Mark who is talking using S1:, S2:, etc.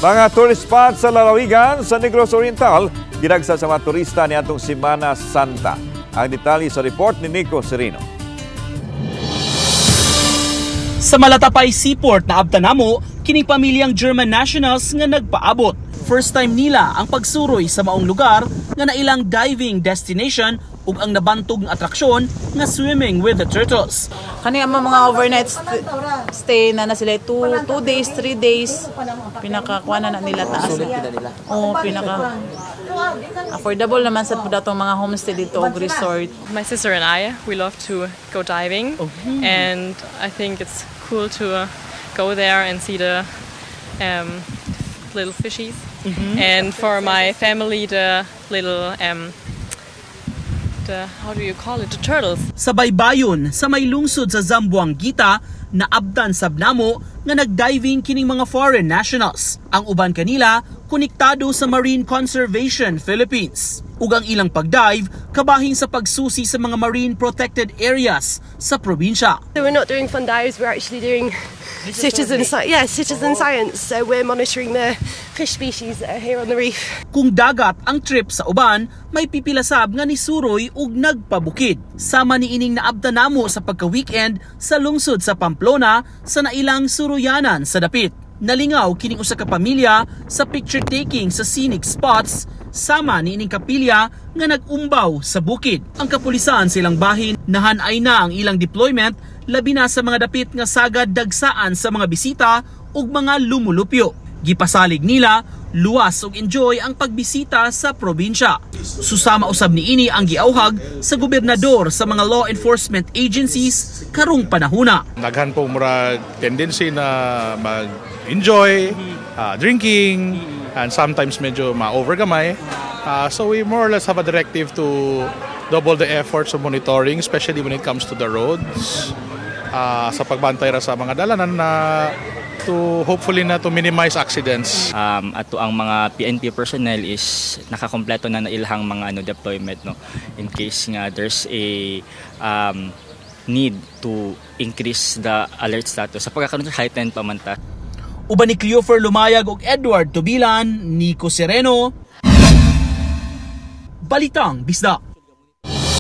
S1: Mga tourist spots sa lalawigan sa Negros Oriental, gidagsa sa mga turista niadtong Semana Santa. Ang detalye sa report ni Nico Sereno.
S2: Sa Malatapay Seaport naabtan namo kining pamilyang German nationals nga nagpaabot. First time nila ang pagsuroy sa maong lugar nga nailang diving destination ug ang nabantog nga atraksyon nga swimming with the turtles.
S3: Kani ang mga overnight stay na na sila 2 days, 3 days, pinaka kuha na nila taas. Oo, pinaka affordable naman sa pud atong mga homestay dito og resort.
S4: My sister and I, we love to go diving, and I think it's cool to go there and see the little fishies. And for my family, the little, the how do you call it? The turtles.
S2: Sa baybayon sa may lungsod sa Zamboanguita, naabtan sab namo nga nagdiving kining mga foreign nationals. Ang uban kanila konektado sa Marine Conservation Philippines. Ug ang ilang pagdive kabahin sa pagsusi sa mga marine protected areas sa probinsya.
S5: So we're not doing fun dives, we're actually doing yeah, citizen science. So we're monitoring the fish species that are here on the reef.
S2: Kung dagat ang trip sa uban, may pipilasab nga nisuroy ug nagpabukid. Sama ni ining naabtan namo sa pagka-weekend sa lungsod sa Pamplona sa nailang suroyanan sa dapit. Nalingaw kining usa ka pamilya sa picture taking sa scenic spots sama ni ining kapilya nga nag-umbaw sa bukid. Ang kapulisan silang bahin, nahanay na ang ilang deployment, labi na sa mga dapit nga sagad dagsaan sa mga bisita ug mga lumulupyo. Gipasalig nila, luwas ug enjoy ang pagbisita sa probinsya. Susama usab niini ang giauhag sa gobernador sa mga law enforcement agencies karong panahuna.
S6: Daghan po murag tendency na mag-enjoy, drinking, and sometimes medyo ma-over gamay. So we more or less have a directive to double the efforts of monitoring, especially when it comes to the roads, sa pagbantay ra sa mga dalanan na to hopefully na to minimize accidents.
S7: Ato ang mga PNP personnel is nakakompleto na na ilahang mga ano deployment, no, in case nga there's a need to increase the alert status sa pagkakaroon sa heightened pamanta.
S2: Uban ni Cleofer Lumayag ug Edward Tubilan, Nico Sereno, Balitang Bisdak.